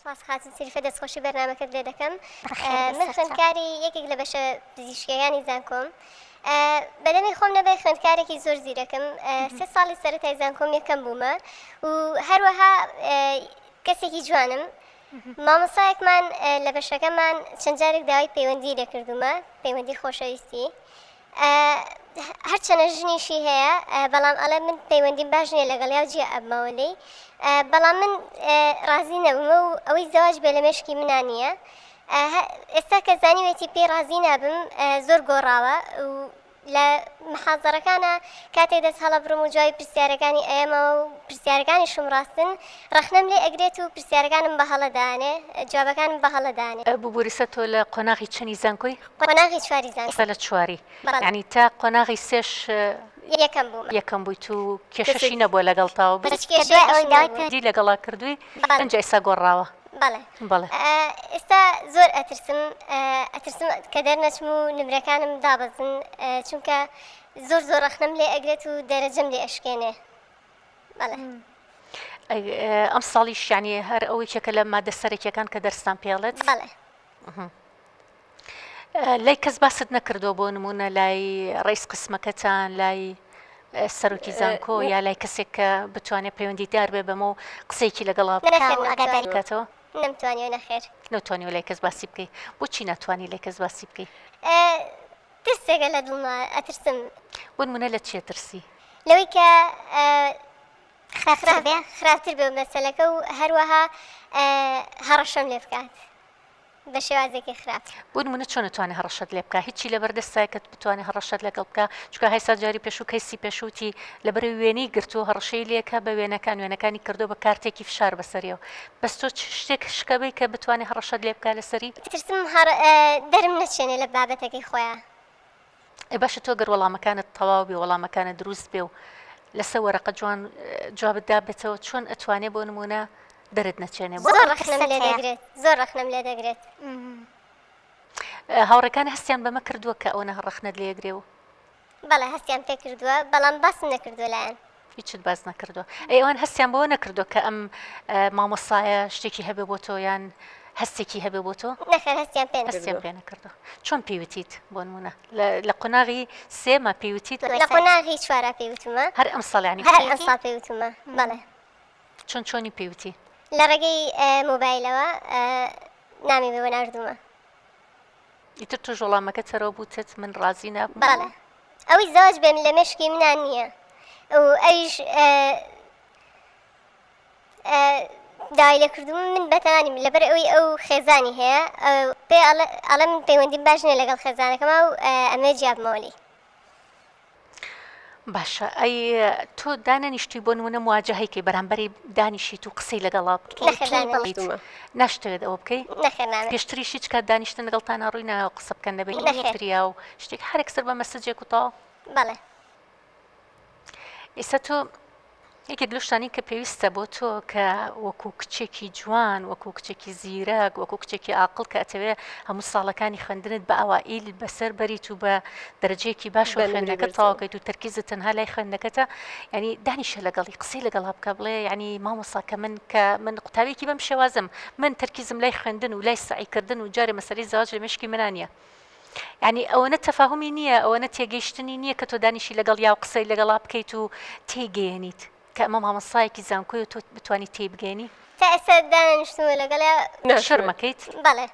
سپاس خاتون سریفە دەستخۆشی بەرنامەکەت لێ دەکەم. من خوێندکاری یەکێک لە بەشە پزیشکیەکانی زانکۆم. بەدەمی خۆم نەبێ خوێندکارێکی زۆر زیرەکم. سێ ساڵی سەرەتای زانکۆم یەکەم بوومە و هەروەها کەسێکی جوانم. مامۆستایەکمان لە بەشەکەمان چەند جارێک داوای پەیوەندی لێکردوومە، پەیوەندی خۆشەویستی. هەرچەنە ژنیشی هەیە بەڵام ئەڵێ من پەیوەندیم باش نییە لەگەڵیا و جیا ئەبمەوە لێی بەڵام من ڕازی نەبوومە و ئەوەی زەواج بێ لە مێشکی منا نییە ئێستا کە زانیوێتی پێی ڕازی نابم زۆر گۆڕاوە و لە محازەرەکانە کاتێک دەست هەڵەبڕم و جوابی پرسیارەکانی ئەیەمەوە و پرسیارەکانیشم ڕاستن ڕەخنەم لێ ئەگرێت و پرسیارەکانم بە هەڵە دانێ جوابەکانم بە هەڵە دانێ. ببوورە تۆ لە قۆناغی چەنی زانکۆی؟ قۆناغی چواری زانکۆ. ئێستا لە چواری. بەڵێ. یانی تا قۆناغی سێش. یەکەم بووم. یەکەم بوویت و کێشەشی نەبووە لەگەڵتا و. هیچ کێشەیەکیشم نەبووە. دی لەگەڵا کردووی بەڵێ. ئینجا ئێستا گۆڕاوە. بەڵێ. بەڵێ. ئێستا زۆر ئەترسم ئەترسم کە دەرنەچم و نمرەکانم دابەزن چونکە زۆر زۆر ڕەخنەم لێ ئەگرێت و دەرەجەم لێ ئەشکێنێ. بەڵێ. ئەی ئەمساڵیش یانی هەر ئەو یەکێکە لە مادە سەرەکیەکان کە دەرستان پێ ئەڵێت؟ بەڵێ. لای کەس باست نەکردووە بۆ نمونە لای ڕئیس قسمەکەتان لای سەرۆکی زانکۆ یا لای کەسێک کە بتوانێت پەیوەندی دار بێ بەمە و قسەیەکی لەگەڵا بکاتەوە؟ نەمتوانیوە نەخێر. نەتوانیوە لای کەس باسی بکەی بۆچی ناتوانی لای کەس باسی بکەی؟ ترسێکە لە دڵما ئەترسم. بۆ نمونە لە چیە ترسی؟ لەوەی کە خراپتر بێ مەسەلەکە و هەروەها هەڕەشەم لێ بکات. بە شێوازێکی خراپ. بۆ نمونە چۆن ئەتوانێ هەڕەشەت لێ بکا هیچی لەبەر دەستایە کە بتوانێ هەڕەشەت لەگەڵ بکا چونکە هەیسا جاری پێشوو کەیسی پێشووتی لەبەرەوەی وێنەی گرتووە هەڕەشەی لێ کە بە وێنەکان وێنەکانی کردووە بە کارتێکی فشار بەسەریەوە بەس تۆ چ شتێک شکەبەی کە بتوانێ هەڕەشەت لێ بکا لەسەری؟ ترسم هەڕ دەرم نەچێنێ لە بابەتەکەی خۆیا. ئەی باشە تۆ گەر وەڵامەکانت تەواو بێ وەڵامەکانت دروست بێ و لەسەر وەرەقە جوان جوابت دابێتەوە چۆن ئەتوانێ بۆ نمونە دەرت نەچێنێ بۆ زۆر ڕەخنەم لێ دەگرێت زۆر ڕەخنەم لێ دەگرێت. هاوڕێکان هەستیان بەمە کردووە کە ئەوەنە ڕەخنەت لێ ئەگرێ و. بەڵێ هەستیان پێ کردووە بەڵام باسم نەکردووە لایان. هیچت باس نەکردووە ئەی ئەوان هەستیان بەوە نەکردووە کە ئەم مامۆستایە شتێکی هەبێ بۆ تۆ یان هەستێکی هەبێ بۆ تۆ؟ نەخێر هەستیان پێ نەکردووە. هەستیان پێ نەکردووە. چۆن پێی وتیت بۆ نموونە لە قۆناغی سێما پێی وتیت؟ لە قۆناغی چوارا پێی وتومە. هەر ئەمساڵ یانی؟ هەر ئەمساڵ پێی وتومە بەڵێ. چۆن چۆنی پێی وتی؟ لە ڕێگەی مۆبایلەوە نامی بۆ ناردوومە. ئیتر تۆش وەڵامەکەت هەرەوە بوو تت من ڕازی نابم؟ بەڵێ ئەوەی زەواج بێم لە مێشکی منا نییە و ئەویش داوای لێ کردووم من بەتەمانیم لەبەر ئەوەی ئەو خێزانی هەیە پێ ئەڵێ من پەیوەندیم باش نییە لەگەڵ خێزانەکەما و ئەمەوێ جیابمەوە لێی. باشە ئەی تۆ دانەنیشتوی بۆ نمونە مواجەهەی کەی بەرامبەری دانیشیت و قسەی لەگەڵا بکەی نەخێر دانەنیشتوم. ناشتەوێت ئەوە بکەی؟ نەخێر نامەوێت. پێشتریش هیچ کات دانیشتن لەگەڵتانا ڕووی نایەوە قسە بکەن لە بەینی نەخێر. یەکتریا و شتێک هەر یەکسەر بە مەسجێک و تەواو؟ بەڵێ. ئێستا تۆ یەکێک لەو شتانەی کە پێویستە بۆ تۆ کە وەکو کچێکی جوان، وەکو کچێکی زیرەک، وەکو کچێکی ئاقڵ کە ئەتەوێ هەموو ساڵەکانی خوێندنت بە ئەوائیل بەسەر بەریت و بە دەرەجەیەکی باشەوە بە نمرەی خوێندنەکەت بەرزەوە. تەواو کەیت و تەرکیزت تەنها لای خوێندنەکەتە یانی دانیشە لەگەڵی قسەی لەگەڵا بکە بڵێ یانی مامۆستا کە من کە من قوتابیەکی بەم شێوازم من تەرکیزم لای خوێندن و لای سەعی کردن و جارێ مەسەلەی زەواج لە مێشکی منا نییە یانی ئەوەنە تەفاهومی نییە ئەوەنە تێگەیشتنی نییە کە تۆ دانیشی لەگەڵ یا و قسەی لەگەڵا بکەیت و تێیگەیەنیت کە ئەمە مامۆستایەکی زانکۆیە و تۆ بتوانی تێی بگەیەنی. تا ئێستا دانەنیشتوومە لەگەڵیا. شەرمەکەیت؟ بەڵێ.